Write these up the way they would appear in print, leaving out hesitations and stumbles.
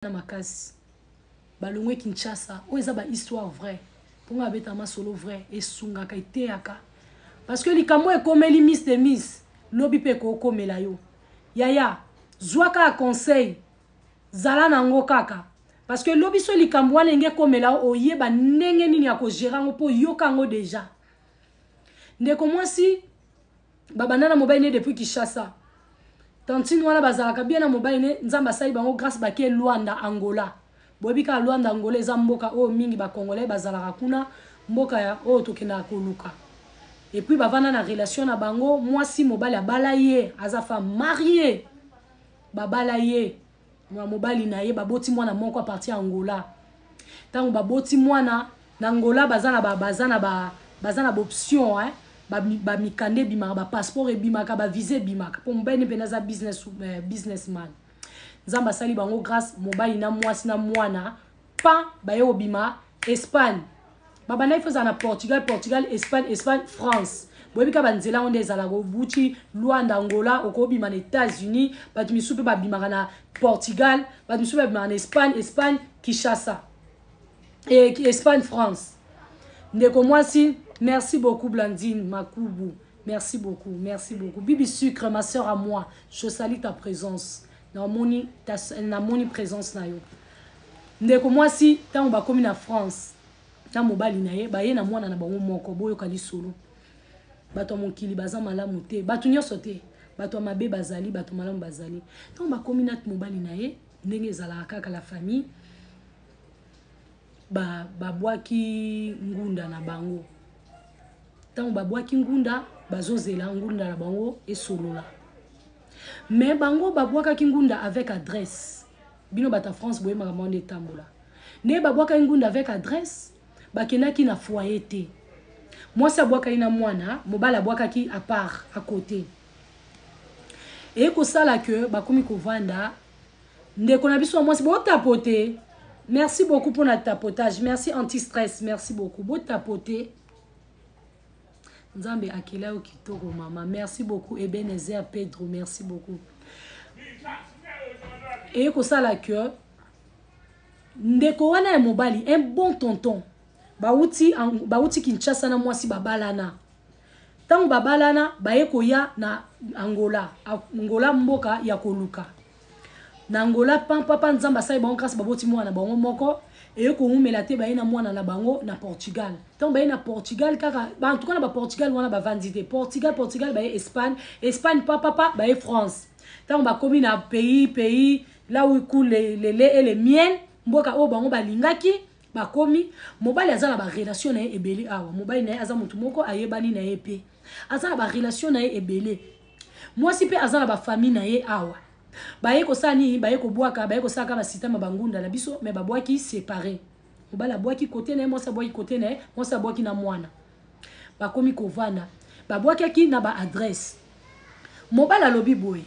Makasi balongwe Kinshasa. Oyo eza bahistoire vrai, mpo nga abeta masolo vrai, esungaka, eteyaka, parce que likambo ekomeli Miss de Miss, lobi mpe ekokomela yo. Yaya, zwa kaka conseil, zala nango kaka, parce que lobi so likambo wana enge ekomela yo, oyeba ndenge nini ya kogérer yango, mpo oyoka yango déjà. Ndeko mwasi babanda na mobali ne depuis Kinshasa. Tantine wana bazalaka bien na mobali ne. Nzambe asali bango grâce, bake Lwanda, Angola. Boyebi kaka Lwanda, Angola eza mboka oyo mingi bacongolais bazalaka kuna, mboka ya oyo tokendaka koluka. Et puis bavanda na relation na bango, mwasi mobali abala ye, aza femme mariée, babala ye na mobali na ye, baboti mwana moko à partir ya Angola. Ntango baboti mwana na Angola, baza na baoption, hein? Bamikanda ebimaka, bapasseport ebimaka, bavisa ebimaka, mpo mobali ne mpena aza businessman. Nzambe asali bango grâce, mobali na mwasi na mwana pan baye kobima Espagne. Babandaki fo ezala na Portugal, Portugal, Espagne, Espagne, France. Boyebi kaka banzela yango nde ezalaka: obuti Lwanda, Angola, okobima na États-Unis. Bato misusu mpe babimaka na Portugal, bato misusu babimaka na Espagne, Espagne, Kinshasa, e Espagne, France. Ndeko mwasi, merci beaucoup Blandine Makubu, merci beaucoup, merci beaucoup. Bibi Sucre, ma sœur à moi, je salue ta présence. Namoni, namoni présence na yo. Ndeko mwasi, ntango bakomi na France na mobali na ye, baye na mwana na bango moko. Boyoka lisolo. Bato ya mokili baza malamu te, bato nyonso te, bato ya mabe bazali, bato malamu bazali. Ntango bakomi na mobali na ye, ndenge ezalaka kaka, la famille babwaki ba ngunda na bango. Ntango babwaki ngunda, bazozela ngunda na bango esolola, mais bango babwakaki ngunda avec adresse. Bino bato ya France boyebaka mwa nde etambola. Nde babwakaki ngunda avec adresse, bakendaki na foyer te. Mwasi abwakaki na mwana, mobali abwakaki à part, à côté. Eye kosala ke bakomi kovanda. Ndeko na biso ya mwasi, botapote, merci beaucoup mpona tapotage, merci anti stress, merci beaucoup. Botapote, Nzambe akela yo kitoko mama, merci beaucoup. Ebenezer Pedro, merci beaucoup. Eye kosala ke ndeko wana ya mobali, un bon tonton, bauti Kinshasa na mwasi, babalana. Ntango babalana, baye koya na Angola. Angola, mboka ya koluka. Na Angola pampapa, Nzambe asali bango grâce, baboti mwana bango moko. Eye kowumela te, baye na mwana na bango na Portugal. Ntango baye na Portugal kaka, en tout cas na baportugal wana bavandi te. Portugal, Portugal, baye Espagne, Espagne, papapa, baye France. Ntango bakomi na pays là où coule le lait et le miel, mboka oyo bango balingaki, bakomi. Mobali aza na barelation na ye ebele awa. Mobali na ye aza motu moko ayebani na ye, mpe aza na barelation na ye ebele. Mwasi mpe aza na bafamille na ye awa. Baye kosala nini? Baye kobwaka, baye kosalaka basystème ya bangunda na biso, mais babwaki séparé. Mobali abwaki côté na ye, mwasi abwaki côté na ye, mwasi abwaki na mwana. Bakomi kovanda, babwakaki na baadresse. Mobali alobi boye,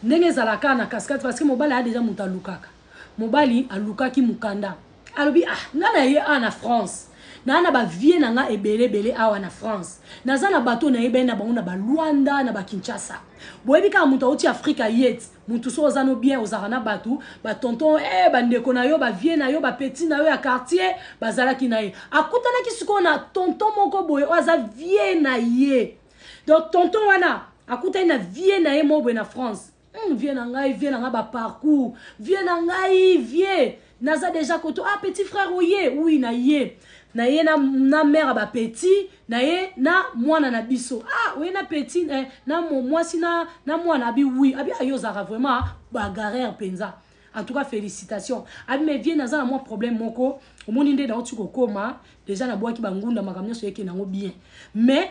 ndenge ezalaka na cascade, parce que mobali aya déjà moto alukaka. Mobali alukaki mokanda, alobi: "Ah, nga na ye awa na France, naa na bavieux na nga ebele ebele awa na France, naza na bato nayebani na bango na balwanda, na bakinshasa." Boyebi kaka moto auti Afrika yet motu so oza no bien, ozalaka na bato, batonton, bandeko na yo, bavieux na yo, bapetits na yo ya quartier bazalaki na ye. Akutanaki sikoyo na tonton moko boye oyo aza vieux na ye. Donc tonton wana akutani na vieux na ye moko boye na France. Vieux na ngai, vieux na ngai, baparcours, vieux na ngai, vieux naza déjà koto. "Ah, petit frère, oye?" "Oui, na ye, na ye na mère ya bapetits na ye na mwana na biso." "Ah, oye na petit, na mwasi na mwana?" Abi: "Oui." Abi: "Ayo ozalaka vraiment bagarreur mpenza, en tout cas félicitations." Abi: "Mais vieux, naza na mwa problème moko. Omoni nde nauti kokóma déjà, nabwaki bangunda, makambo nyonso ekende yango bien, mais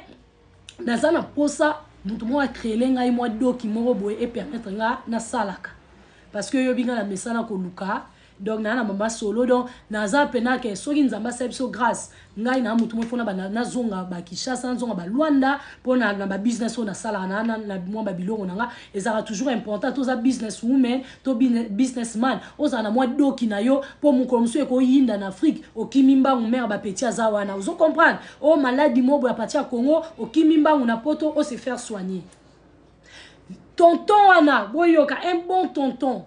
naza na posa moto moko acréele ngai mwa doki moko boye epermettre nga nasalaka, parce que oyobi ngai na mesana koluka. Donc naa na mama solo, donc naza mpena ke soki Nzambe asali biso grâce, ngai na motu moko fona nazonga Bakinshasa, nazonga Balwanda, mpo na babusiness oyo nasalaka na mwa babiloko na nga. Ezalaka toujours important, toza business woman to businessman, ozala na mwa doki na yo, mpo mokolo mosusu ekoyinda na Afrique, okimi mbangu, mère bapetits aza wana, ozo comprendre. O maladi mo boye à partir ya Congo, okimi mbangu na Poto, ose faire soigner." Tonton wana, boyoka, un bon tonton.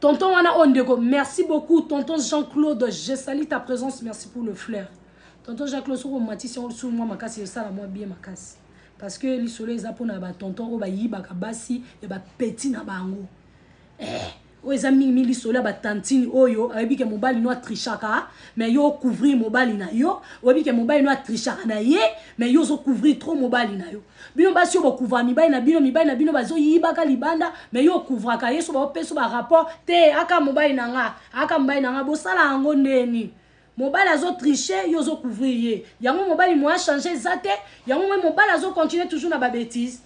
Tonton wana oyo ndeko, merci beaucoup tonton Jean-Claude, je salue ta présence, merci pour le fleur. Tonton Jean-Claude, soki omatisi yango lisusu mwa makasi, esala mwa bien makasi. Parce que lisolo eza mpona ba tonton oyo bayibaka basi ya ba petit na bango. Eh, oyo eza mingi mingi lisolo ya batantine oyo ayebi ke mobali no atrichaka, mais yo ocouvrir mobali na yo. Oyebi ke mobali no atrichaka na ye, mais yo ozocouvrir trop mobali na yo. Bino basi oyo bocouvra mibali na bino, mibali na bino bazoyibaka libanda, mais yo okouvraka ye. So baopesa barapport te, aka mobali na nga, aka mobali na nga, bosala yango ndeni? Mobali azotriche, yo ozocouvrir ye. Yango mobali moya change eza te. Yango moi mobali azocontinue toujours na babêtise.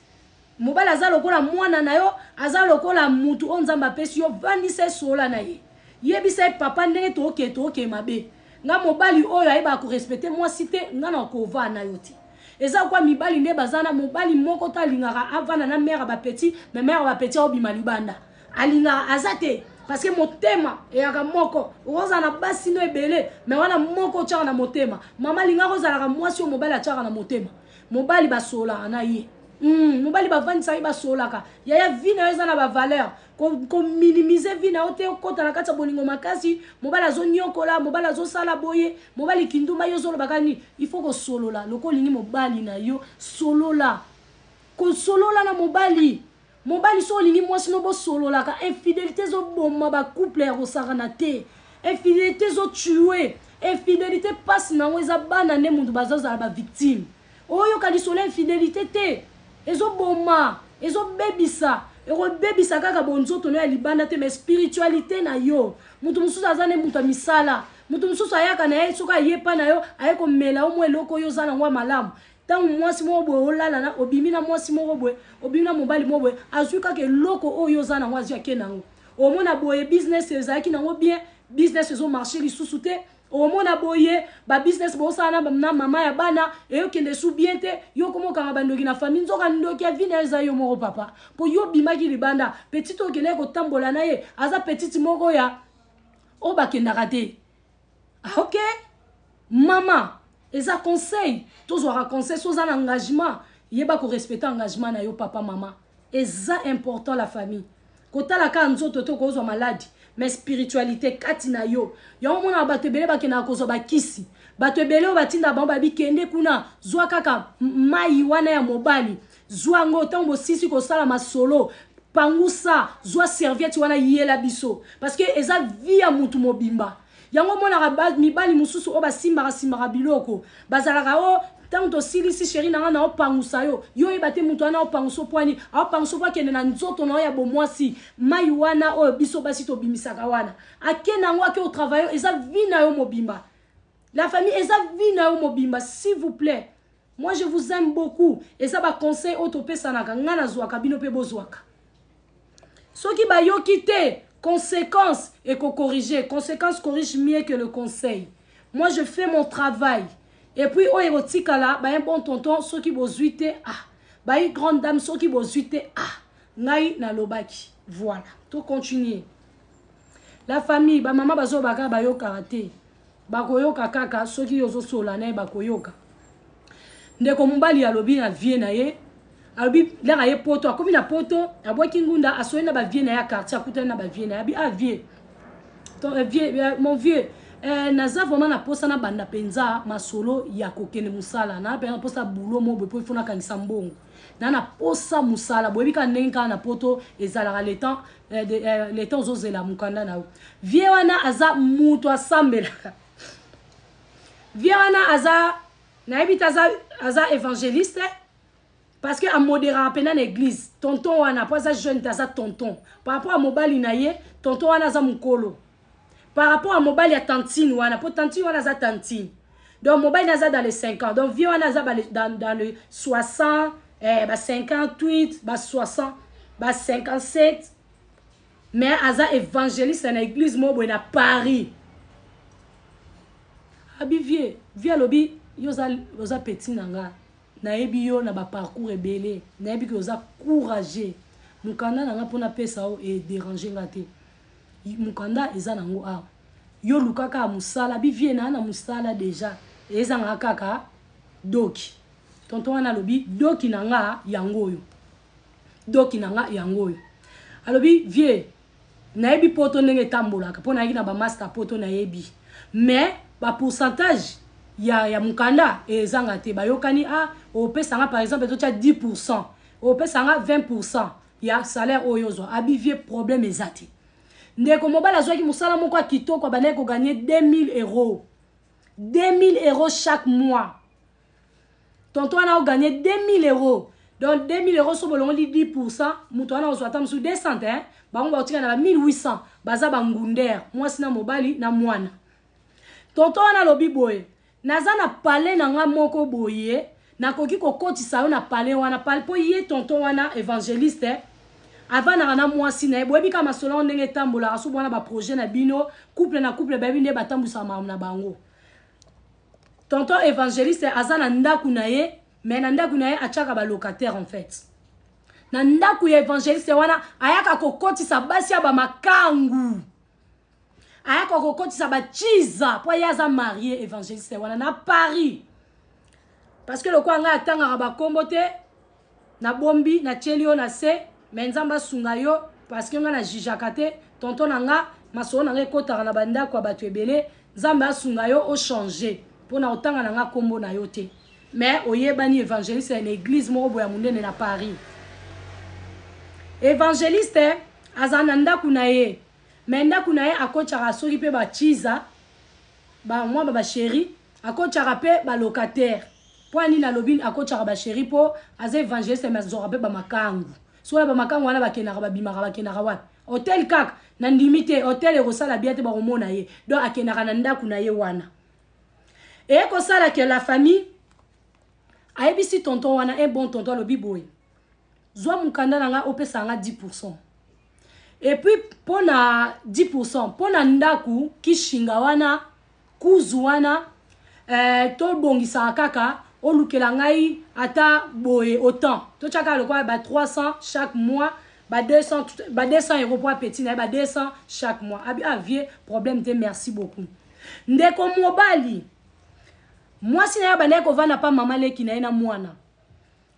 Mobali aza lokola mwana na yo, aza lokola mutu oyo Nzambe apesi yo. Vandisa, esola na ye, yebisa ye: "Papa, ndenge tookee, tookee mabe. Nga mobali oyo ayebaka korespecte mwasi te, nga na kovaa na yo te." Eza kwa mibali nde baza na mobali moko to alingaka avanda na mère ya bapetits, mais mère ya bapetits aobima libanda, alingaka aza te, parce que motema eyaka moko. Okozala na basi no ebele, mais wana moko otiaka na motema. Mama alingaka ozalaka mwasi oyo mobali atiaka na motema. Mobali basolaka na ye, mobali bavandisaka ye, basolaka. Yaya, vie na yo eza na bavaleur, kominimize vie na yo te. Okɔta na kati ya bolingo makasi, mobali azonyokola, mobali azosala boye, mobali kindumba, yo ozolobaka nini? Il faut kosolola. Loko olingi mobali na yo, solola, kosolola na mobali. Mobali, so olingi mwasi no, bosololaka. Infidélité ezoboma bacouple ya kosakana te. Infidélité ezotue. Infidélité, mpasi nango eza bana nde moto bazozala bavictime. Oyoka lisolo infidélité te, ezoboma, ezobebisa. Ekobebisa kaka bonzoto no ya libanda te, mais spiritualité na yo. Moto mosusu aza nde moto ya misala. Moto mosusu ayaka na ye, soki ayepa na yo, aye komela yo mwa eloko oyo oza nango ya malamu. Ntango mwasi moko boye olala na, obimi na mwasi moko boye, obimi na mobali moko boye, azwi kaka eloko oyo oza nango, azwi, ake nango. Omona boye business ezalaki nango bien, business ezomarche lisusu te. Omona boye babusiness bosala na mama ya bana eyokende su bien te. Yo koma okanga bandoki na famille, nzoka ndoki ya vie na yo eza yo moko, papa, mpo yo obimaki libanda. Petite okendaki kotambola na ye aza petite moko ya oyo bakendaka te. Ah, ok mama, eza conseil, tozwaka conseil. So oza na engagement, yeba korespecte engagement na yo, papa, mama, eza important. La famille, kotala kaka nzoto te, okozwa maladie, mais spiritualité kati na yo. Yango omonaka bato ebele bakendaka kozwa bakisi. Bato ebele oyo batindaka bango, babi: "Kende kuna, zwa kaka mai wana ya mobali, zwa yango. Ntango bosisi kosala masolo, pangusa, zwa serviette wana, yela biso." Parce que eza vie ya mutu mobimba. Yango omonaka mibali mosusu oyo basimbaka simbaka biloko, bazalaka o ntango tosilisi, chéri na nga, na opangusa yo. Yo oyeba te moto wana opangusa opwani, aopangusa po akende na nzoto na yo ya bomwasi. Mai wana oyo biso basi tobimisaka wana, ake nango, ake otravaille. Eza vie na yo mobimba, la famille, eza vie na yo mobimba. S'il vous plaît, moi je vous aime beaucoup. Eza baconseil oyo topesanaka, nga nazwaka, bino mpe bozwaka. Soki bayoki te, conséquence ekocorrige. Conséquence corrige mieux que le conseil. Moi je fais mon travail et puis oyo ekotikala baye bon tonton. Soki bozwi te, ah, bayi grande dame, soki bozwi te, ah, ngai nalobaki. Voilà, tocontinue, la famille. Bamama bazobaka, bayokaka te, bakoyoka kaka soki ozosola na ye, bakoyoka. Ndeko mobali alobi na vie na ye, alobi lere aye Poto, akomi na Poto, abwaki ngunda, asoli na bavieux na ye ya quartier, akutani na bavieux na ye, abi: "Ah vieux, ton, vieux, mon vieux, naza vraiment na posa na banda mpenza masolo ya kokende mosala. Na mpenza posa boulot mo boye, po ifo nakangisa mbongo na posa mosala. Boyebi kaka ndenge kaka na Poto ezalaka, le temps le temps ozozela mokanda na yo." Vieux wana aza moto asambelaka. Vieux wana aza, nayebi te, aza évangéliste, parce que amodéraka mpena na église. Tonton wana, po aza jeune te, aza tonton par rapport à mobali na ye. Tonton wana aza mokolo par rapport à mobali ya tantine wana, po tantine wana aza tantine. Donc mobali aza dans les 50, donc vieux wana aza dans le 60, ba 58, ba 60, ba 57, mais aza évangéliste na église moko boye na Paris. Abi: "Vieux." Vieux alobi: "Yo oza petit na nga, nayebi yo na baparcours ebele, nayebi ke oza courageux. Mokanda na nga mpona apesa yo edérange nga te. Mokanda eza nango awa, yo luka kaka mosala." Bi: "Vieux, naa na mosala déjà, ezanga kaka doki." Tonton wana alobi: "Doki na nga yango oyo, doki na nga yango oyo." Alobi: "Vieux, Nayebi poto ndenge etambolaka mpo nayaki na bamaster poto, nayebi. Mais bapourcentage ya mokanda ezanga te. Bayokani, ah, opesanga par exemple, totya 10%, opesanga 20% ya salaire oyo ozwa. Abi: "Vieux, problème eza te." Ndeko mobali azwaki mosala moko ya kitoko, abandaki kogagner 2000 euros, 2000 euros chaque mois. Tonton wana ogagner 2000 euros. Donc 2000 euros, so bolongoli 10%, moto wana ozwa ata mosusu 200 te. Bango baotika na ba 1800. Baza bangundere, mwasi na mobali na mwana. Tonton wana alobi boye: "Naza na palais na nga moko boye, nakoki kokotisa yo na palais wana." Palais mpo ye tonton wana évangéliste avandaka na mwasi na ye. Boyebi kaka masolo yango ndenge etambolaka. So bwana baprojet na bino, couple na couple, bayebi nde batambwisaka makambo na bango. Tonton évangéliste aza na ndako na ye, mais na ndako na ye atiaka balocataire. En fait, na ndako ya évangéliste wana, ayaka kokotisa basi ya bamakangu, ayaka kokotisa bachiza, mpo ye aza marié, évangéliste wana na Paris. Parce que lokola ngai atangaka bakombo te, nabombi, natieli yo na se. Mais Nzambe asunga yo, parce que ngai najugeaka te. Tonton na nga, masolo na ngai ekɔtaka na bandako ya bato ebele. Nzambe asunga yo, ochange mpo na kotanga na nga nkombo na yo te, mais oyebani, évangéliste na église moko boye ya monene na Paris. Évangéliste azala na ndako na ye, mais ndako na ye akotiaka soki mpe bachiza, bamwa ba bachéri, akotiaka mpe balocataire. Mpo anini alobi akotiaka bachéri? Mpo aza évangéliste, mais azwaka mpe bamakangu. Soki bamakangu wana bakendaka, babimaka, bakendaka wapi? Hôtel kaka. Na ndimi te, hôtel ekosala bien te, bakomona ye. Donc akendaka na ndako na ye wana. Eye kosala ke la famille ayebisi tonton wana, un bon tonton, alobi boye: "Zwa mokanda na nga, opesa nga 10%, et puis mpo na 10% mpo na ndako kishinga wana, kuzu wana, tobongisaka kaka, olukela ngai ata boye autant, totya kaka lokola ba 300 chaque mois, ba 200, ba 200 euros mpo apeti na ye, ba 200 chaque mois." Abi: "Ah vieux, problème te, merci beaucoup." Ndeko mobali, mwasi na ye abandaki kovanda pa mama leki na ye na mwana.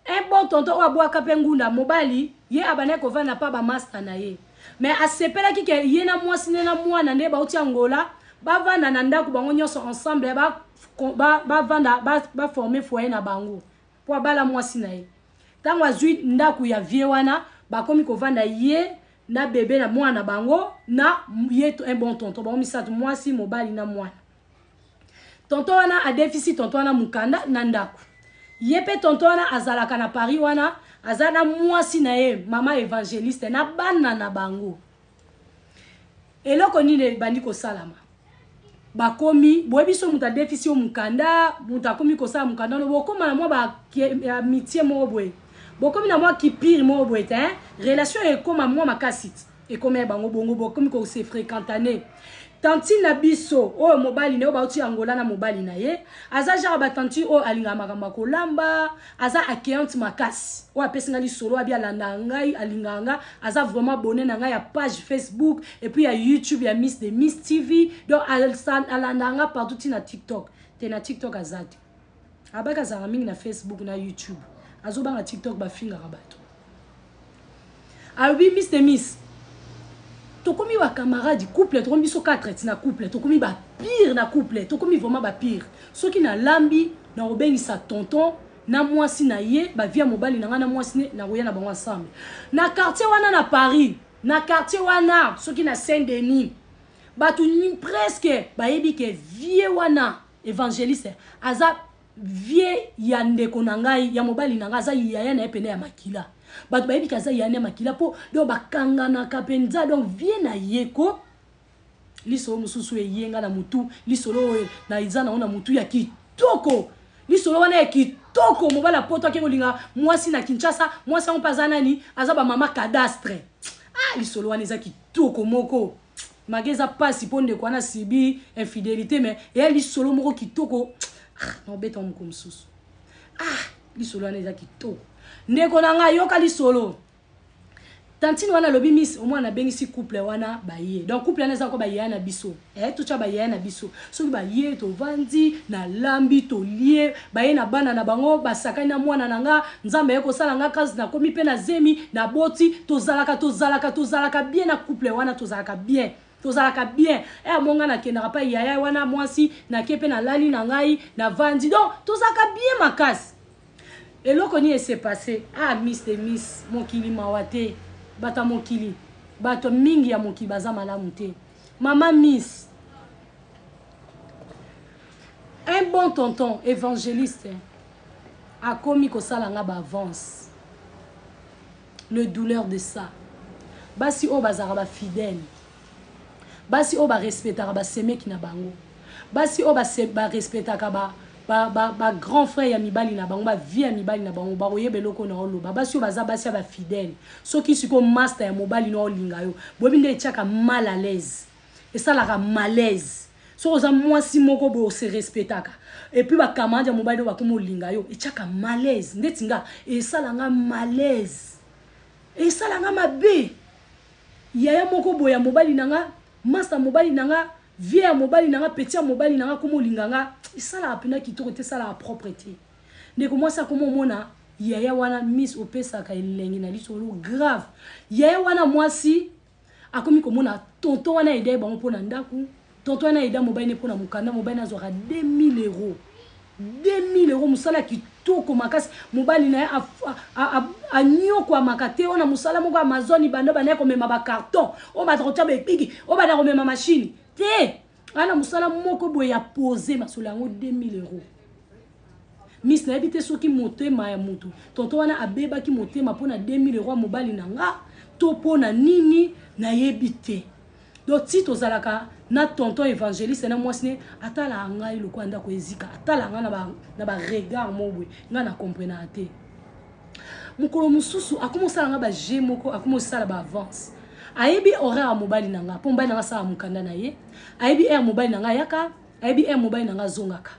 Un bon tonton oyo abwaka mpe ngunda. Mobali ye abandaki kovanda pa bamaster na ye, mais asepelaki ke ye na mwasi nde na mwana nde bauti Angola, bavanda na ndako bango nyonso ensemble, bavanda, baforme foyer na bango, mpo abala mwasi na ye. Ntango azwi ndako ya vieux wana, bakomi kovanda, ye na bebe na mwana na bango na ye, un bon tonton, bango misato, mwasi, mobali na mwana. Tonton wana adefisi tonton wana mokanda na ndako. Ye mpe tonton wana azalaka na Paris wana, aza na mwasi na ye, mama évangéliste, na bana na bango. Eloko nini ebandi kosalama? Bakomi, boyebi, so moto adefisi yo mokanda, moto akomi kosala mokanda wana, bokóma na mwa baamitié moko boye, bokomi na mwa kipire moko boye te, relation ekóma mwa makasi te, ekóma ya bango bongo, bokomi kose fréquentane. Tantine na biso oyo, mobali na ye oyo bauti Angola na mobali na ye, aza genre batantine oyo alingaka makambo ya kolamba, aza accueillante makasi. Oyo apesi ngai lisolo, abi alanda ngai, alingaka nga, aza vraiment abonné na ngai ya page Facebook et puis ya YouTube ya Miss de Miss TV. Donc alanda nga partout, ntina TikTok te. Na TikTok aza te, abaki azalaka mingi na Facebook na YouTube, azobanga TikTok, bafingaka bato. Alobi: "Miss de Miss, tokomi bacamarade couple, tokomi biso 4 ti na couple, tokomi bapire na couple, tokomi vraiment bapire. Soki nalambi, nakobengisa tonton na mwasi na ye, bavia mobali na ngai na mwasi ne, nakoya na bango ensemble na quartier wana na Paris, na quartier wana, soki na Saint Denis, bato presque bayebi ke vieux wana évangéliste aza vieux ya ndeko na ngai ya mobali na ngai, aza yaya na ye pene ya makila. Bato bayebi ke aza yaya ya makila, mpo donc bakanganaka mpenza. Donc vieux na ye ko lisolo mosusu eyenga na motu, lisolo oyo na eza nango na motu ya kitoko, lisolo wana ya kitoko. Mobali apoto ake kolinga mwasi na Kinshasa. Mwasi yango mpe aza nani? Aza bamama cadastre. Ah, lisolo wana eza kitoko moko mage, eza mpasi mpo ndeko wana sibi infidélité, mais eya lisolo moko kitoko. Ah, naobeta moko mosusu. Ah, lisolo wana eza kitoko. Ndeko na ngai, yoka lisolo. Tantine wana alobi miss omwana nabengisi couple wana baye. Donc couple wana eza ko bayeya na biso. Eh tutya bayeya na biso. Soki baye tovandi na lambi tolie baye na bana na bango basakani na mwana na nga Nzambe aye kosala nga grâce nakomi pe na zemi na boti tozalaka tozalaka tozalaka bien na couple wana tozalaka bien. Tozalaka bien. Eh mo nga nakendaka pa yaya wana mwasi nake pe nalali na ngai navandi donc tozalaka bien makasi. Eloko nini ese passe? Ah miss de miss mokili mawa te bato ya mokili bato mingi ya mokili baza malamu te mama miss un bon tonton évangéliste akomi kosala nga ba avance le douleur de ça basi oyo bazalaka ba fidèle basi oyo barespectaka basemeki na bango basi oyo barespectaka ba, ba, ba, ba grand frère ya mibali na bango bavie ya mibali na bango bakoyeba eloko na oloba basi oyo baza basi ya bafidèle soki sikoyo master ya mobali na olinga yo boyebi nde etiaka mal à l'aise esalaka malaise soki oza mwasi moko boye ose respectaka epuis bacamarade ya mobali oyo bakoma olinga yo etiaka malaise ndeti nga esala nga malaise esala nga mabe Yaya moko boye ya mobali na nga, masta mobali na nga, vieux ya mobali na nga, petit ya mobali na nga akoma olinga nga, esalaka pena kitoko te, esalaka propre te. Ndeko mwasi akoma omona yaya wana miss opesaka elengi na lisolo grave. Yaya wana mwasi akomi komona tonton wana aida ye bango mpo na ndako, tonton wana aida mobali ne mpo na mokanda, mobali ne azwaka 2000 euros. 2000 euros mosala kitoko makasi mobali na ye anyokwamaka te oyo na mosala moko amazone banda banda ye komema bacarton oyo banda kotya baepiki oyo banda komema mashine te ana mosala moko boye ya pose masolo yango 2000 euros miss nayebi te soki motema ya motu tonto wana abebaki motema mpo na 2000 euros ya mobali na nga to mpo na nini nayebi te Donc ti tozalaka na tonton evangeliste na mwasi ne atalaka ngai lokola ndako ezika atalaka ngai na ba regard moko boye ngai na comprenaka te mokolo mosusu akoma osala ngai ba jeu moko akoma osala ba avance ayebi horaire ya mobali na ngai mpo mobali na ngai asala mokanda na ye ayebi heure mobali na ngai ayaka ayebi heure mobali na ngai azongaka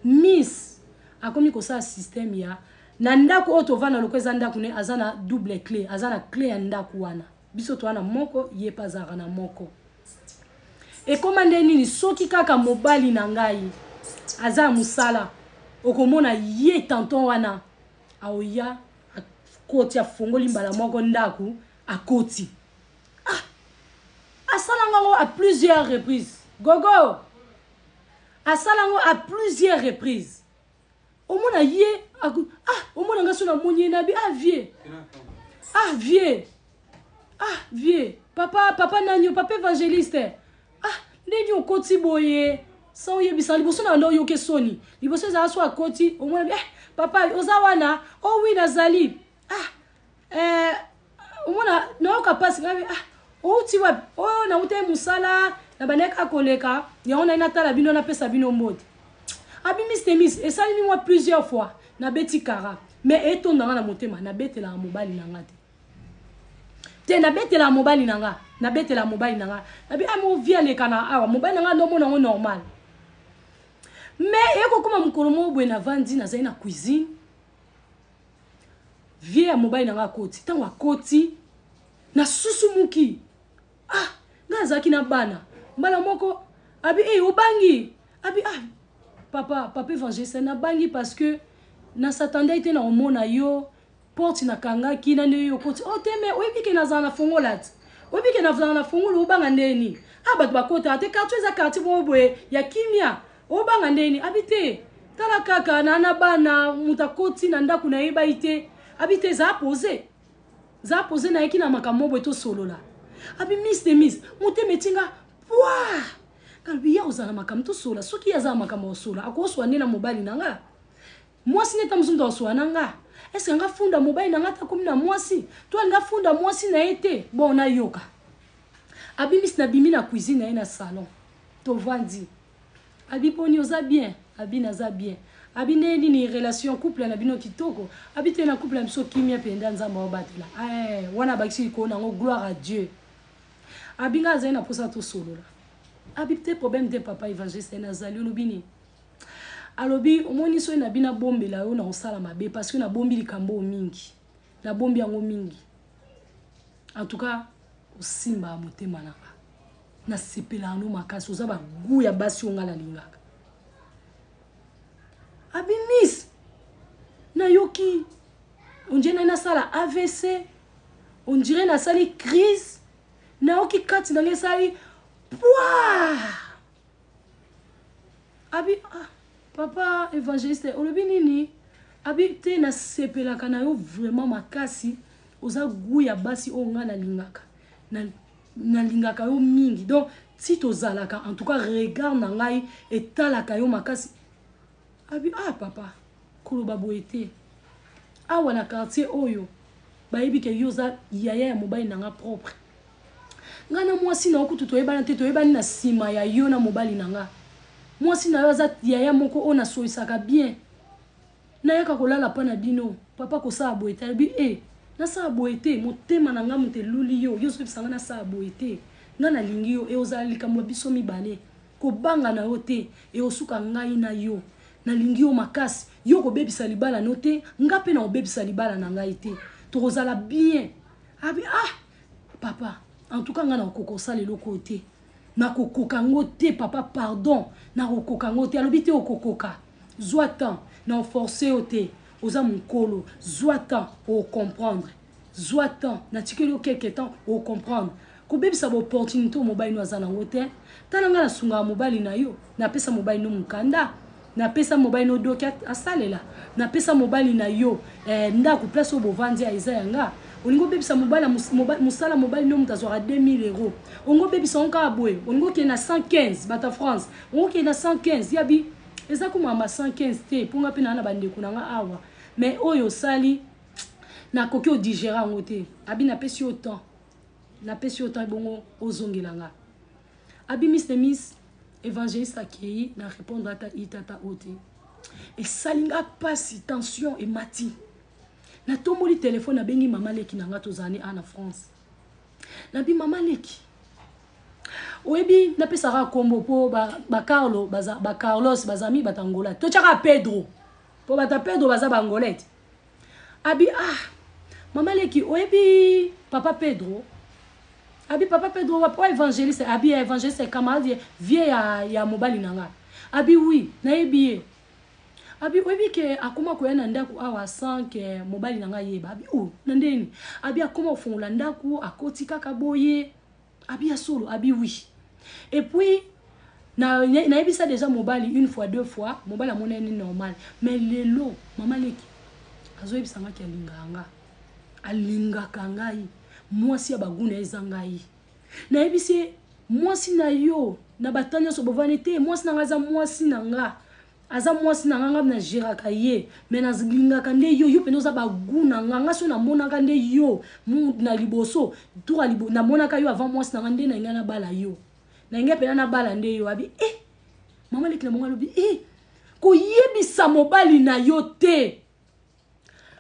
miss akomi kosala système ya na ndako oyo tovanda lokola eza ndako ne aza na double clé aza na clé ya ndako wana Biso toa na moko, ye pe azalaka na moko. Ekoma nde nini soki kaka mobali na ngai aza ya mosala okomona ye tonton wana aoya akoti afongoli mbala moko ndako akoti ah asala ngango à plusieurs reprises gogo asala ngo à plusieurs reprises omona ye ah omona nga so namoni ye nabi ah vieux ah vieux ah vieux papa papa nani yo papa évangéliste ah ndenge okoti boye sans oyebisa liboso na nde oyoki soni liboso ezala so akoti omona eh papa oza wana oh oui nazali ah eh, omona nayoka mpasi ngai ah outi wapi oyo oh, nautaki mosala na bandaki kaka koleka yango nai natala bino napesa bino mbote abimisi te mis esalemi mwa plusieurs fois nabeti kara mais etonda nga na motema nabetelaka mobali na nga te te nabetelaka mobali na nga nabetelaka mobali na nga nabi ah mo vie aleka na awa mobali na nga ndomona yango normal mais ekokoma mokolo moko boye navandi nazali na cuisine Vie ya mobali na nga akoti ntango akoti nasusumuki ah ngai nazalaki na bana mbala moko abi hey, obangi abi ah papa papa évangéliste nabangi parce que nasatandaki te na komona yo porte nakangaki na nde yo okoti oh te me oyebi ke nazala na fongola te oyebi ke nazala na fongola obanga ndenge nini ah bato bakotaka te quartier eza quartier moko boye ya kimia Obanga ndenge nini? Abi te. Tala kaka na na bana moto akoti na ndako na yebai te. Abi te za pose. Za pose na yeki na makambo boye tosolola. Abi miss de miss, motema etinga pwa. Kalobi ya ozala makambo tosolola. Soki ye aza makambo osolola, akoswa nde na mobali na nga. Mwasi nde ta mosusu moto akoswa na nga. Est-ce nga funda mobali na nga ta komi na mwasi? To alinga funda mwasi na ye te? Bon nayoka. Abi miss na bimi na cuisine na ye na salon. Tovandi. Abi boni oza bien? Abi naza bien. Abi ndenge nini relation couple na bino kitoko? Abi te na couple na biso kimia penda Nzambe aobatela. Eh, wana abakisi likolo na yango gloire à Dieu. Abi nga azali na posa tosolola. Abi te problème te papa évangéliste nazali olobi nini? Alobi omoni soki na bino abombela yo na kosala mabe parce que nabombi likambo oyo mingi. Nabombi yango mingi. En tout cas, osimbaka motema na nga, nasepelaka no makasi, oza bagu ya basi oyo nga nalingaka. Abi miss, nayoki on dirait nai nasala AVC, on dirait nasali crise, nayoki kati na ngai esali pwa. Abi ah, papa évangéliste, olobi nini? Abi te, nasepelaka na yo vraiment makasi, oza gu ya basi oyo ngai nalingaka, nalingaka yo mingi. Donc ti tozalaka, en tout cas regard na ngai etalaka yo makasi. Abi ah papa, koloba boye te, awa na quartier oyo bayebi ke yo oza yaya ya mobali na nga propre. Ngai na mwasi na yo kutu toyebana te, toyebani na nsima ya yo na mobali na nga. Mwasi na yo aza yaya moko oyo nasolisaka bien, nayaka kolala mpa na bino. Papa, kosala boye te. Alobi e nasala boye te, motema na nga moto eluli yo, yo ozoyebisa nga nasala boye te. Nga nalingi yo, e ozala likambo ya biso mibale, kobanga na yo te, e osuka ngai na yo. Nalingi yo makasi, yo kobebisa libala no te, nga mpe na kobebisa libala na ngai te, tokozala bien. Abi ah papa, en tout cas ngai nakokoka kosala eloko oyo te, nakokoka yango te papa, pardon, nakokoka yango te. Alobi te, okokoka, zwa temps, na oforce yo te, oza mokolo, zwa temps ocomprendre, zwa temps, natikeli yo quelque temps ocomprendre. Kobebisa baopportunité oyo mobali no aza nango te. Tala ngai, nasungaka mobali na yo, napesa mobali no mokanda, napesa mobali no doki asalela, napesa mobali na yo ndako, place oyo bovandi eza ya nga. Olingi obebisa mobali, mosala mobali no, moto azwaka 2000 euro, olingi obebisa ngo kaka boye? Olingi okende na 115, bato ya France, olingi okende na 115? Yabi eza komama 115 te, mpo nga mpe naa na bandeko na nga awa. Mais oyo osali, nakoki odigérer yango te. Abi napesi yo temps, napesi yo temps, ebongo ozongela nga. Abi miss de miss, évangéliste akei na répondre ata itata oyo te. Esali nga mpasi, tension emati, natomboli telefone, nabengi mama leki na nga, tozala ne a na France. Nabi mama leki, oyebi, napesaka nkombo mpo bacarlo bacarlos bazami bato Angola, totyaka Pedro mpo bato ya Pedro baza baangolais te. Abi ah mama leki, oyebi papa Pedro? Abi papa Pedro wapi? Oyo évangéliste. Abi ya évangéliste, camarade, vie ya mobali na nga. Abi oui, nayebi ye. Abi oyebi ke akoma koya na ndako awa sans ke mobali na ngai yeba? Abi o na ndeni? Abi akoma kofongola ndako, akoti kaka boye. Abi ya solo? Abi oui. Et puis nayebisa déjà mobali une fois, deux fois, mobali amonani normal. Mais lelo mama leki azoyebisa ngaki alingaka nga, alingaka ngai, mwasi ya baguna eza ngai. Nayebisi ye mwasi na yo na bata nyonso bovandi te, mwasi na ngai aza mwasi na nga, aza mwasi na nga, nga nagéraka ye, mais nalingaka nde yo, yo mpenza oza bagu na nga. Nga so namonaka nde yo na liboso tour, namonaka yo avant mwasi na nga, nde na ngai nabala yo, na ngai mpena nabala nde yo. Abi e mama leki na mongo alobi e koyebisa mobali na yo te,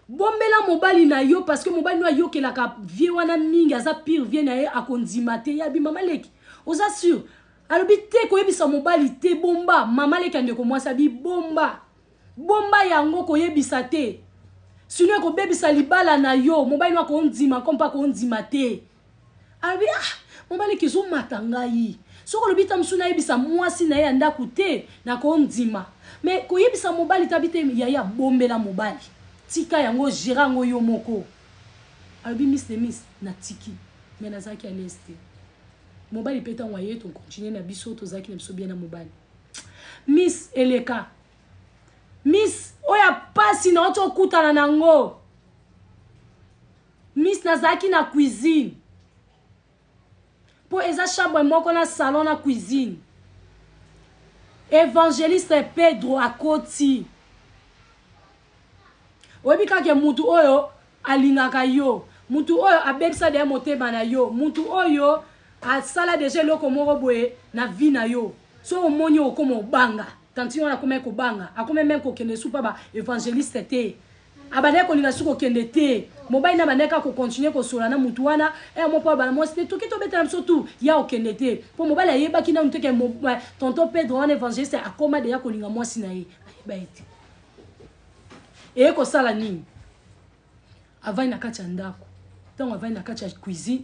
bombela mobali na yo, parce que mobali no ayokelaka vie wana mingi, aza pire vie na ye, akondima te. Yabi mama leki, oza sûr? Alobi te, koyebisa mobali te, bomba. Mama leki ya ndeko mwasi abi bomba, bomba yango, koyebisa te, sinon ekobebisa libala na yo, mobali no akondima ko mpe akondima te. Alobi ah mobali leki, ezomata ngai, soki olobi ta mosusu nayebisa mwasi na ye ya ndako te, nakondima, mais koyebisa mobali tabi te. Yaya, bombela mobali, tika yango, gérer yango yo moko. Alobi miss de miss, natiki, mais nazalaki à l'aise te. Mobali mpe ntango aye, tocontinue na biso, tozalaki na biso bien na mobali. Miss eleka, miss oyo apasi na oti okutana nango. Miss, nazalaki na cuisine, mpo eza chambre moko na salon na cuisine. Évangéliste Pedro akoti. Oyebi kaka mutu oyo alingaka yo, mutu oyo abebisa deya motema na yo, mutu oyo asala deja eloko moko boye na vie na yo, so omoni okoma obanga. Tantine wana akomaki kobanga, akomi même kokende supa ba évangéliste te, abandaki kolinga su kokende te. Mobali na bandaki kaka kocontinuer kosola na mutu wana e mo mpo abala mwasi te, toki tobetela biso tu ya okende te, mpo mobali ayebaki nanu te ke tonton Pedro wana évangéliste akoma deya kolinga mwasi na ye. Ayeba ye te. Eye kosala nini? Avandi na kati ya ndako. Ntango avandi na kati ya cuisine,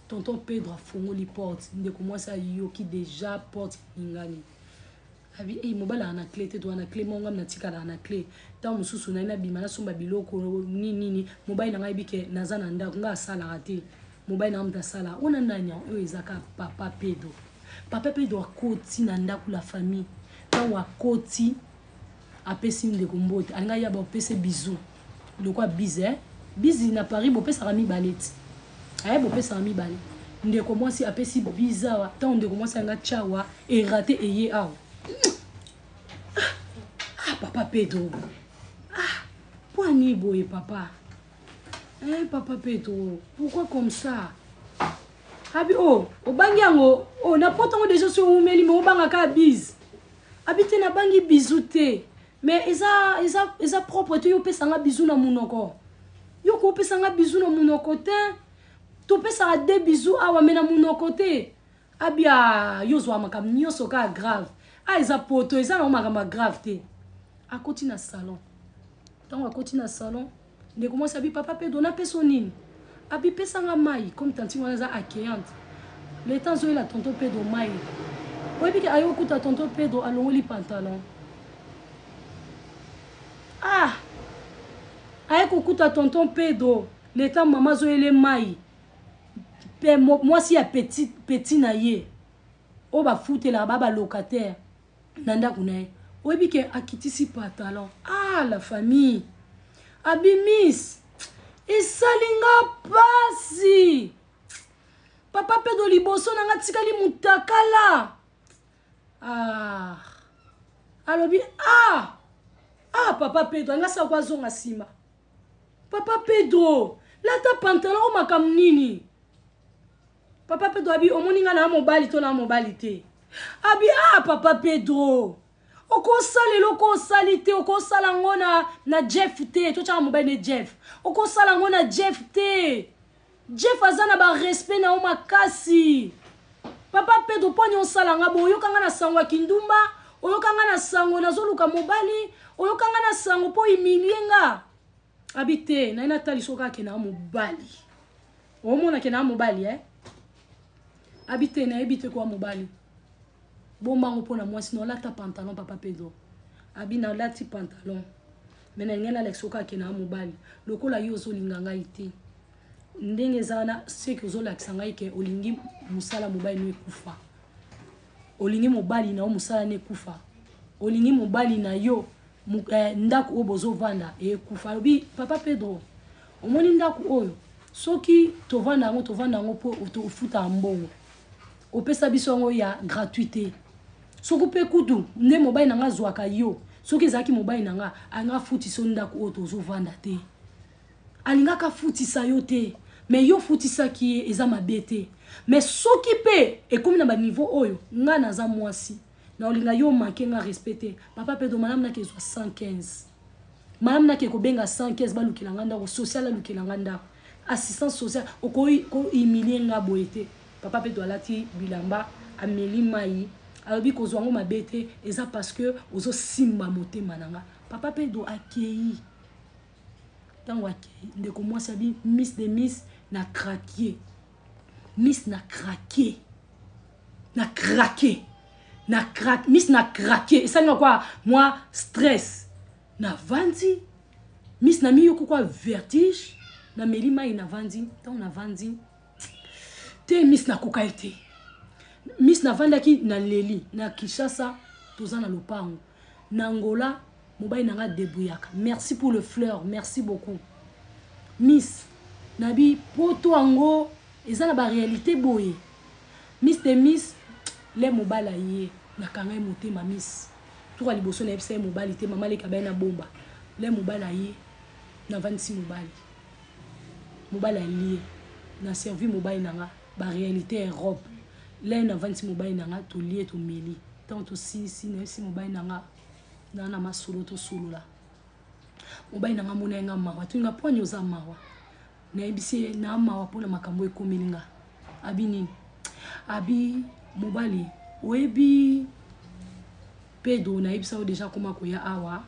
tonton Pedro afongoli porte. Ndeko mwasi ayoki deja porte eningani. Abi ei, mobali aa na clé te, toa na clé moko, ngam natikalaka na clé. Ntango mosusu naye nabima, nasomba biloko nini nini, mobali na ngai yebi ke naza na ndako, ngai asalaka te, mobali na ngai moto asalaka. Ona nani yango oyo? Ezaka papa Pedro. Papa Pedro akoti na ndako, la famille. Ntango akoti, apesi ndeko mbote, alingi aya bapesa bisou lokwa bise, eh? Bise na Paris bopesaka mibale ti aye, bopesaka mibale. Ndeko mwasi apesi bise awa. Ntango ndeko mwasi anga tyawa erate eye awa. Ah, papa Pedro, ah, pwani boye papa, eh, papa Pedro, pourquoi comme ça? Abi o, oh, obangi yango o, oh, na poto yango deja so oumeli me obangaka bise. Abi te, nabangi bisou te, mais eza propre te. Yo opesanga bisou na monoko, yo koopesanga bisou na monoko te. Topesaka de bisou awa, me na monoko te. Abia yo ozwaka makambo nyonso kaka grave. A eza poto, eza nango makambo ya grave te. Akoti na salon. Ntango akoti na salon, ndeko mwasi abi: "Papa Pedro, napesa o nini?" Abi: "Pesanga mai." Comme tantine wana aza accueillante, le temps azoyela tonton Pedro mai, oyebi ke aye okuta tonton Pedro alongoli pantalon. Ah, aye kokuta tonton Pedro, le temps mama azoyele mai, mpe mwasi ya petit, petit na ye oyo bafutelaka ba balocataire na ndako na ye, oyebi ke akitisi pantalon. Ah, la famille, abi: "Miss, esali nga pasi. Papa Pedro liboso na nga tikali mutakala." Ah, alobi: "Ah, ah, papa Pedro." Anga saka azonga nsima: "Papa Pedro, lata pantalon o, makambo nini?" Papa Pedro abi: "Omoni nga na mobali to na mobali te?" Abi: "Ah, papa Pedro, okosala eloko osali te, okosala yango na Jeff te." Totyaka mobali ne Jeff. "Okosala yango na Jeff te. Jeff aza na barespect na yo makasi. Papa Pedro, mpo ani osala nga bo? Oyoka nga na sango ya kindumba, oyoka nga na sango nazoluka mobali, oyoka nga na sango mpo humilie nga." Abi: "Te, naye natali soki akende na mobali, omona ke na mobali, eh?" Abi: "Te, nayebi te kowa mobali, bombango mpo na mwasi na olata pantalon." Papa Pedro abi: "Nalati pantalon, me na ngai nalakisa soki akende na mobali. Lokola yo ozolinga ngai te ndenge eza wana, seke ozolakisa ngai ke olingi mosala mobali no ekufa, olingi mobali na yo mosala no ekufa, olingi mobali na yo ndako oyo bozovanda ekufa." Alobi: "Papa Pedro, omoni ndako oyo, soki tovanda yango, tovanda yango mpo ofutaka mbongo, opesa biso yango ya gratuité. Soki mpe kutu nde mobali na nga azwaka yo, soki ezalaki mobali na nga, alinga afutisa yo ndako oyo tozovanda te, alingaka afutisa yo te. Me yo ofutisaki ye, eza mabe te. Me soki mpe ekomi na baniveau oyo, nga naza mwasi na olinga yo manke nga respect te. Papa Pedro, malamu nake ezwa 115, malamu nake kobenga 115, balukela nga ndako social, alukela nga ndako assistance sociale. Okoki kohumilie nga boye te." Papa Pedro alati bilamba, ameli mai, alobi: "Kozwa yango mabe te, eza parce que ozosimba motema na nga." Papa Pedro akei. Ntango akei, ndeko mwasi abi: "Miss de miss, na craquer. Miss, na craquer, na craquer, na craquer. Miss, na craquer, esalinga kwa mwa stress. Navandi, miss, na miyoko kwa vertige, nameli mai, navandi. Ntango navandi te, miss, nakoka ye te. Miss, navandaki, naleli. Na Kinshasa toza na lopango, na Angola mobali na nga débrouillaka." Merci pour le fleur, merci beaucoup. "Miss, nabi poto yango eza na baréalité boye. Miss de miss, le mobali aye, nakanga ye motema. Miss, tuka liboso nayebisa ye mobali te, mama leki abai na bomba. Le mobali aye, navandisi mobali, mobali alie, na servi mobali na nga baréalité ya Europe. Le navandisi mobali na nga, tolie, tomeli. Ntango tosilisi, nayebisi mobali na nga na masolo tosolola. Mobali na nga mona ye nga mawa, toninga poani oza mawa. Nayebisi ye na mawa mpona makambo ekomeli nga. Abi: 'Nini?' Abi: 'Mobali, oyebi Pedro, nayebisa yo deja akoma koya awa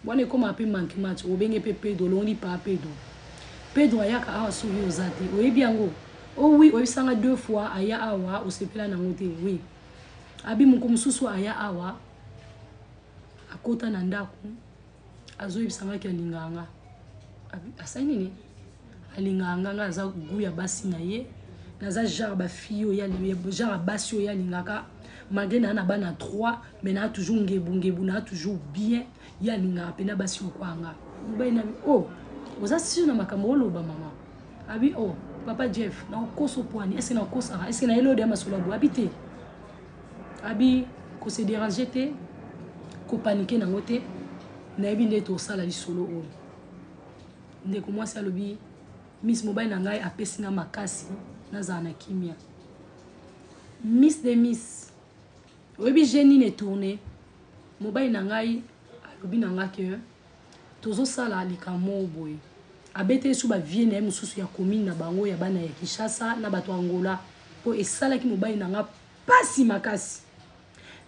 wana, ekóma mpe manquement. Obenge mpe Pedro, olongoli pa Pedro. Pedro ayaka awa soki oza te oyebi yango? Oh oui, oyebisa nga deux fois aya awa osepela nango te. Oui. Abi moko mosusu aya awa akota na ndako azoyebisa nga ke alingaka nga. Asali nini? Alingaka nga, nga aza gout ya basi na ye. Naza genre ba fille oyo genre ya basi oyo alingaka malgré naa na bana 3 mais naa toujours ngebu ngebu naa toujours bien. Ye alingaka pena basi lokola nga. Mobali na oh oza sur na makambo oloba mama? Abi oh papa Jeff na okoso poani est-ce na okosaka est-ce na elode ya masolo ya abi te. Abi ko se déranger te, ko paniquer nango te. Nayebi nde tosala lisolo oyo. Ndeko mwasi alobi Miss mobali na ngai apesi nga makasi nazala na kimia. Miss de Miss Oyebi jeu nini etourne? Mobali na ngai alobi na nga que tozosala likambo moko boye. Abeteli su ba vieux na ye mosusu ya commune na bango ya bana ya Kinshasa na bato ya Angola po esalaki mobali na nga pasi makasi.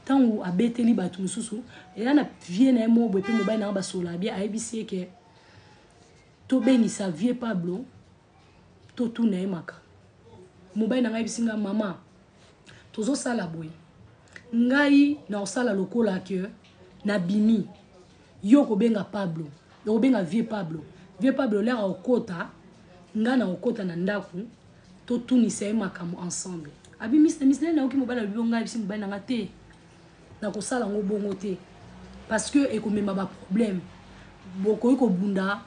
Tango abeteli bato mosusu, eya na vieux na ye moko boye pe mobali na nga basololaka bien, ayebisi ye que tobengisa vieux Pablo totuna ye makambo. Mobali na ngai ayebisi nga mama tozosala boye ngai nakosala lokola ke nabimi yo okobenga Pablo okobenga vieux Pablo vieux Pablo lere akokota ngai nakokota na ndako totunisa ye makambo ensemble abi miss na miss nani nayoki mobali alobi ngai ayebisi mobali na ngai te nakosala yango bongo te parce que ekomema ba problème bokoki kobunda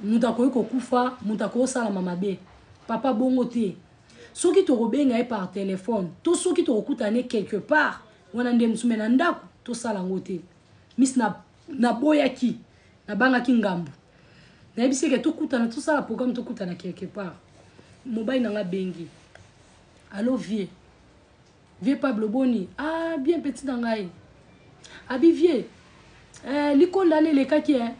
moto akoki kokufa moto akoki kosalama mabe papa bongo te soki tokobenga ye par téléphone to soki tokokutana ye quelque part wana nde mosusu me na ndako tosala yango te miss naboyaki na nabangaki ngambo nayebisi eke tokutana tosala programme tokutana quelque part mobali na nga abengi allo vieux Vieux Pablo boni? Ah bien petit na ngai. Abi vieux. Eh likonda wana elekaki eh.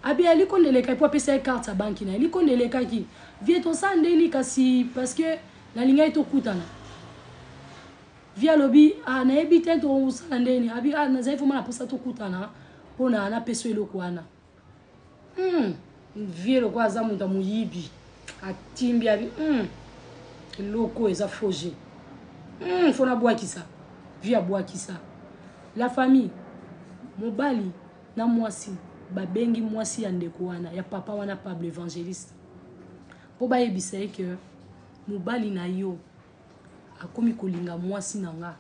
Abi eh, likonda elekaki po apesa ye carte ya banki na ye. Likonda elekaki. Vieux tosala ndeni kasi parce que nalingaki tokutana. Vieux alobi ah nayebi te tosala ndeni. Abi ah nazali vraiment na posa tokutana pona napesa eloko wana. Vieux lokola aza moto ya moyibi atimbi abi eloko oyo eza faux jeu. Fo nabwakisa. Vieux abwakisa. La famille, mobali na mwasi babengi mwasi ya ndeko wana ya papa wana Pablo Evangeliste mpo bayebisa ye ke mobali na yo akomi kolinga mwasi na nga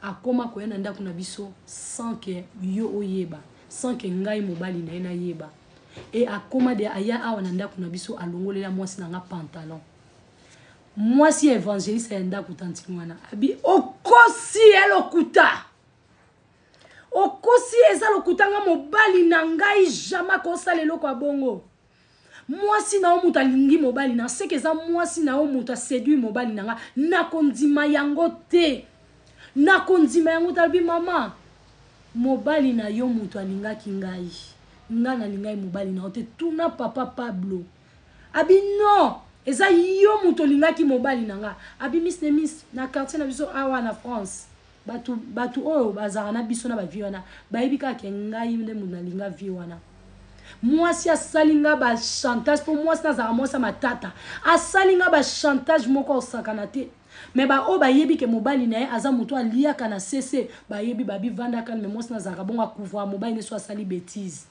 akoma koya na ndako na biso sans que yo oyeba, sans que ngai mobali na ye nayeba. Et akoma de aya awa na ndako na biso alongolela mwasi na nga pantalon. Mwasi ya evangeliste ya ndako tantine wana abi okosi ye lokuta. Okosi eza lokuta nga mobali na ngai jamais akosala eloko ya bongo. Mwasi na yo moto alingi mobali na seke eza mwasi na yo moto aseduire mobali na nga nakondima yango te nakondima yango te alobi mama mobali na yo moto alingaki ngai nga nalingaki mobali na yo te tuna papa Pablo abi non eza yo moto olingaki mobali na nga abi miss ne miss na quartier na biso awa na France Batu batu oyo bazalaka na biso na ba vie wana bayebi kaka ke ngai nde moto nalinga vie wana. Mwasi asali nga ba chantage po mwasi nazalaka mwasi ya matata. Asali nga ba chantage moko osakana te. Mais ba oyo bayebi ke mobali na ye aza moto aliaka na sese bayebi babi vanda calme mwasi nazalaka bongo akuvra mobali ne so asali betise.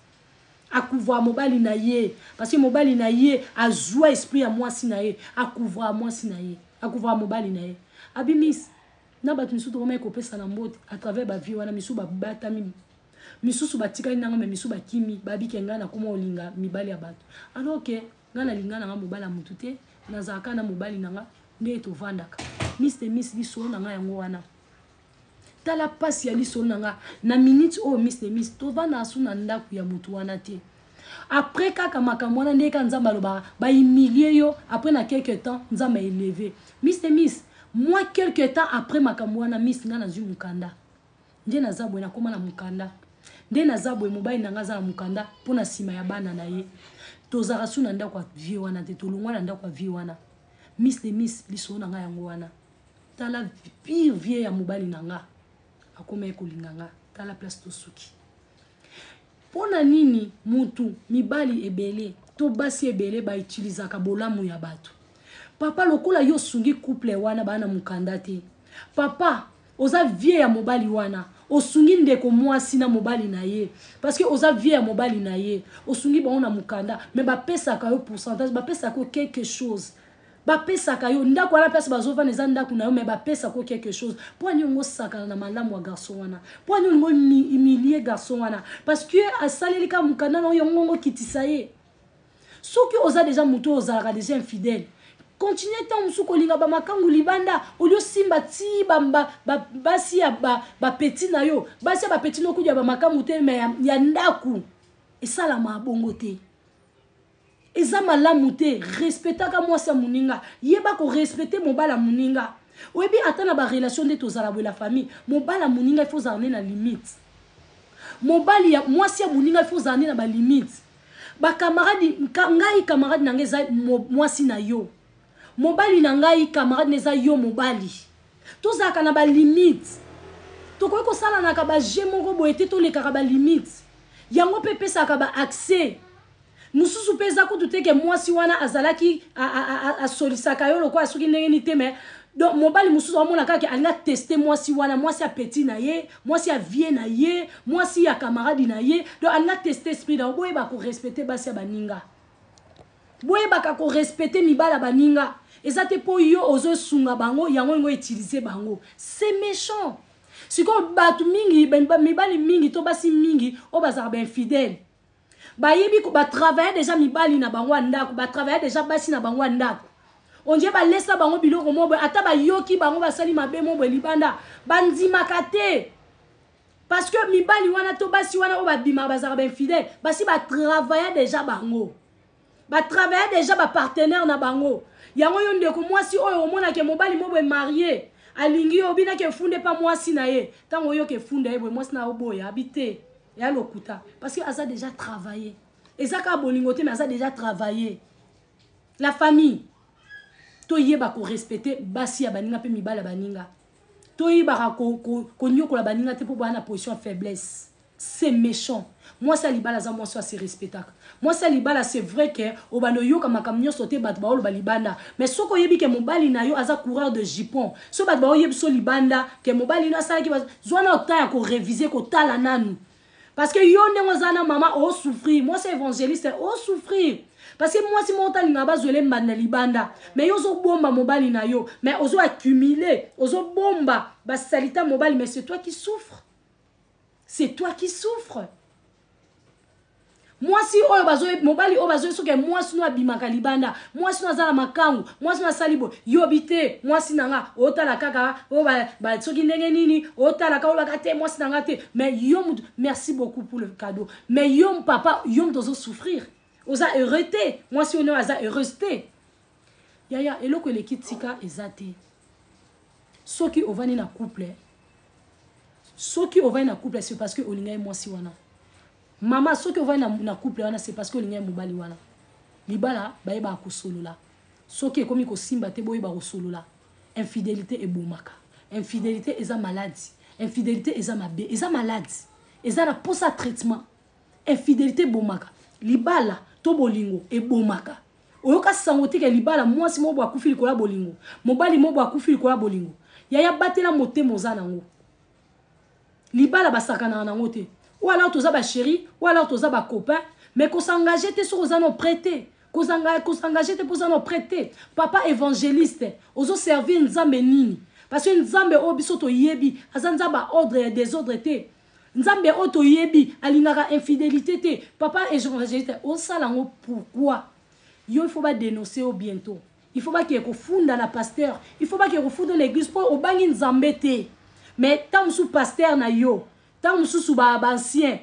Akuvra mobali na ye parce que mobali na ye azua esprit ya mwasi na ye akuvra mwasi na ye akuvra mobali na ye. Abi miss Na bato misusu tokomaki kopesana mbote à travers ba vieux wana, misusu babatami, misusu batikali nanga mais misusu bakimi, babi ke ngai nakoma kolinga mibali ya bato. Alors que ngai nalinga nanga mobali ya mutu te, nazalaka na mobali nanga nde tovandaka. Miss de miss lisolo na ngai yango wana. Tala pasi ya lisolo na nga na minute oyo miss de miss tovandaka su na ndako ya mutu wana te. Après kaka makambo wana nde kaka Nzambe alobaka ba humilier yo après na quelque temps Nzambe a eleve. Miss de miss moi quelque temps après makambo wana miss nga nazwi mokanda. Nde naza boye nakoma na mokanda. Nde naza boye mobali na nga aza na mokanda mpo na nsima ya bana na ye. Tozalaka su na ndako ya vieux wana te tolongwa na ndako ya vieux wana. Miss de miss lisolo na nga yango wana. Tala pire vieux ya mobali na nga akomaki kolinga nga tala place tosuki. Pona nini mutu mibali ebele. To basi ebele ba utilisaka bolamu ya bato. Papa, lokola yo osungi couple wana baa na mokanda te, papa oza vie ya mobali wana, osungi ndeko mwasi na mobali na ye parce que oza vie ya mobali na ye, osungi bango na mokanda, mais bapesaka yo pourcentage, bapesaka yo quelque chose, bapesaka yo ndako wana, place bazovanda eza ndako na yo, mais bapesaka yo quelque chose. Mpo ani ongo osakana na malamu ya garçon wana? Mpo ani olingo humilie garçon wana parce que asaleli kaka mokanda na oyo ngongo okitisa ye? Soki oza déjà motu oyo ozalaka déjà infidèle, continue ntango mosusu kolinga bamakangu libanda, olie osimba ti basi ya bapeti na yo, basi ya bapeti nokudia bamakangu te, mais ya ndako esalama bongo te, eza malamu te. Respectaka mwasi ya moninga, yeba korespecte mobali ya moninga. Oyebi, ata na barelation nde tozala boye, la famille, mobali ya moninga ifo ozala nde na limite, mobali ya mwasi ya moninga ifo ozala nde na balimite. Bacamarade, ngai camarade na ngai eza mwasi na yo, mobali na ngai camarade na eza yo mobali. Tozalaka na balimite, tokoki kosalanaka baje moko boye te, tolekaka balimite. Yango mpe epesaka baaccès mosusu mpe eza kutu te ke mwasi wana azalaki asolisaka yo lokola soki ndenge nini te. Mais donc mobali mosusu amona kaka alingi ateste mwasi wana, mwasi ya petit na ye, mwasi ya vie na ye, mwasi ya camarade na ye, donc alingi ateste esprit na yo. Boyeba korespecte basi ya baninga, boyebaka korespecte mibali ya baninga. Eza te mpo yo ozosunga bango, yango olingo utilize bango, c'est méchant. Sikoyo bato mingi, mibali mingi to basi mingi oyo bazalaka bainfidèle, bayebi batravaille déjà mibali na bango ya ndako, batravaille déjà basi na bango ya ndako. On dirait balesa bango biloko mo boye, ata bayoki bango basali mabe mo boye libanda, bandimaka te, parce que mibali wana to basi wana oyo babimaka bazalaka bainfidèle, basi batravaille déjà bango, batravaille déjà bapartenaire na bango. Yango yo ndeko mwasi oyo omonake mobali mo boye marie alingi yo, obinaki efunde mpa mwasi na ye, ntango oyoka efunda ye boye, mwasi na yo boye abi te, ya lokuta, parce que aza déjà travaillé. Eza kaka bolingo te, mais aza déjà travaillé. La famille, toyeba korespecte basi ya baninga mpe mibali ya baninga. Toyebaka konyokola baninga te mpo baya na position ya faiblesse, c'est méchant. Mwasi ya libala aza mwasi oyo ase respectaka. Mwasi ya libala, c'est vrai ke obanda oyoka makambo nyonso te bato baoloba libanda, mais soki oyebi ke mobali na yo aza coureur de jupon, so bato baoyebi so libanda ke mobali no asalaki, zwa na temps ya korévise, kotala nanu, parce que yo ndenge oza na mama osouffrir, mwasi évangéliste osouffrir, parce que mwasi moko talingaka bazwele mbanda libanda, mais yo ozobomba mobali na yo, mais ozo accumule, ozobomba basalita mobali, mais c'est toi qui souffre, c'est toi qui souffre. Mwasi oyo bazo, mobali oyo bazoyi, soki mwasi no abimaka libanda, mwasi no aza na makangu, mwasi no asali boye, yobi te mwasi na nga, otala kaka oyo soki ndenge nini, otalaka olaka te mwasi na nga te. Mais yo mutu, merci beaucoup pour le cadeau, mais yo papa, yo mutu ozosouffrir, oza heureux te, mwasi oyo aza heureuse te. Yaya, eloko eleki tika eza te. Soki ovandi na couple, soki ovandi na couple, c'est parce que olingai mwasi wana. Mama, soki ovandi na couple wana, c'est parce que olingai mobali wana. Libala, bayebaka kosolola. Soki ekomi kosimba te, boyeba kosolola. Infidélité ebomaka, infidélité eza maladie, infidélité eza mabe, eza maladie, eza na posa traitement. Infidélité ebomaka libala to bolingo, ebomaka. Oyoka sango te ke libala, mwasi moko boye akufi likolo ya bolingo, mobali moko boye akufi likolo ya bolingo. Yaya, batela motema oza nango. Libala basakanaka nango te. Ou alors toza bachéri, ou alors toza bacopain, mais kosengage te soki oza no prêt te, kosengage te mpo oza no prêt te. Papa évangéliste, ozoservir Nzambe nini? Parce que Nzambe oyo biso toyebi aza Nzambe ya ordre, ya désordre te. Nzambe oyo toyebi alingaka infidélité te. Papa évangéliste, osala yango pourquoi? Yo, il faut badénoncer yo bientôt, il faut bakee kofunda na pasteur, il faut bakee kofunda na église, mpo obangi Nzambe te. Mais ntango mosusu pasteur na yo, ntango mosusu baancien.